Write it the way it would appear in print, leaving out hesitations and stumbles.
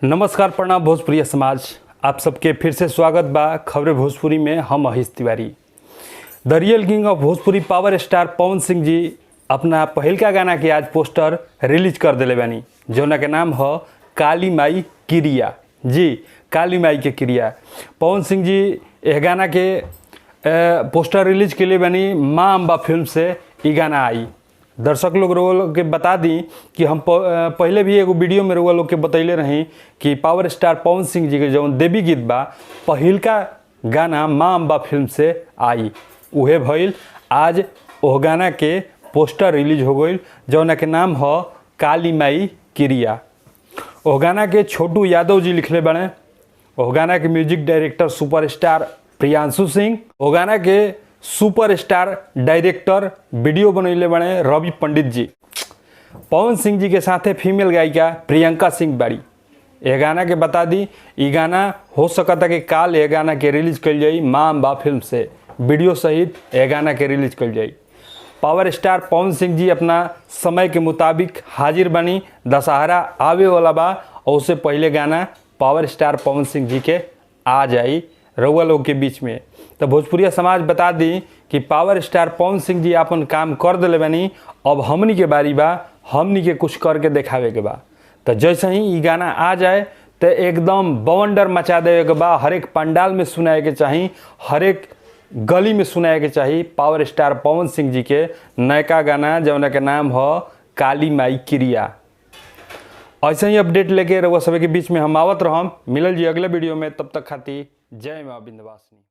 नमस्कार, प्रणाम भोजपुरी समाज, आप सबके फिर से स्वागत बा खबरें भोजपुरी में। हम Mahesh Tiwari. The real king of Bhojpuri power star Pawan Singh ji अपना पहिलका गाना के आज पोस्टर रिलीज कर दिले बानी, जौना के नाम ह काली माई क्रिया जी। काली माई के क्रिया। पवन सिंह जी यह गाना के पोस्टर रिलीज के लिए बानी। माँ अम्बा फिल्म से ई गाना आई। दर्शक लोग, रउआ लोग के बता दी कि हम पहले भी एगो वीडियो में रउआ लोग के बतैले रही कि पावर स्टार पवन सिंह जी के जौन देवी गीत बा, पहिलका गाना माँ अम्बा फिल्म से आई। उहे भइल, आज ओह गाना के पोस्टर रिलीज हो गईल, जौना के नाम ह काली माई क्रिया। ओह गाना के छोटू यादव जी लिखले बने। ओह गाना के music director superstar Priyanshu Singh. ओह गाना के सुपरस्टार डायरेक्टर, वीडियो बनैले बने रवि पंडित जी। पवन सिंह जी के साथे फीमेल गायिका प्रियंका सिंह बाड़ी। यह गाना के बता दी, ई गाना हो सकता कि काल यह गाना के रिलीज कल जाई। माँ अम्बा फिल्म से वीडियो सहित यह गाना के रिलीज कल जाई। पावर स्टार पवन सिंह जी अपना समय के मुताबिक हाजिर बनी। दशहरा आवे वाला बा और उससे पहले गाना पावर स्टार पवन सिंह जी के आ जाई रउआ लोग के बीच में। तो भोजपुरिया समाज, बता दी कि पावर स्टार पवन सिंह जी अपन काम कर दिले बानी। अब हमनी के बारी बा, हमनी के कुछ करके देखावे के बा। तो जैसे ही ई गाना आ जाए तो एकदम बवंडर मचा देवे के बा। हर एक पंडाल में सुनाए के चाही, हर एक गली में सुनाए के चाही पावर स्टार पवन सिंह जी के नयका गाना, जौना के नाम ह काली माई क्रिया। ऐसे ही अपडेट लेके रउआ सभी के बीच में हम आवत रहम। मिलल जी अगले वीडियो में, तब तक खाती जय माँ विंध्यवासिनी।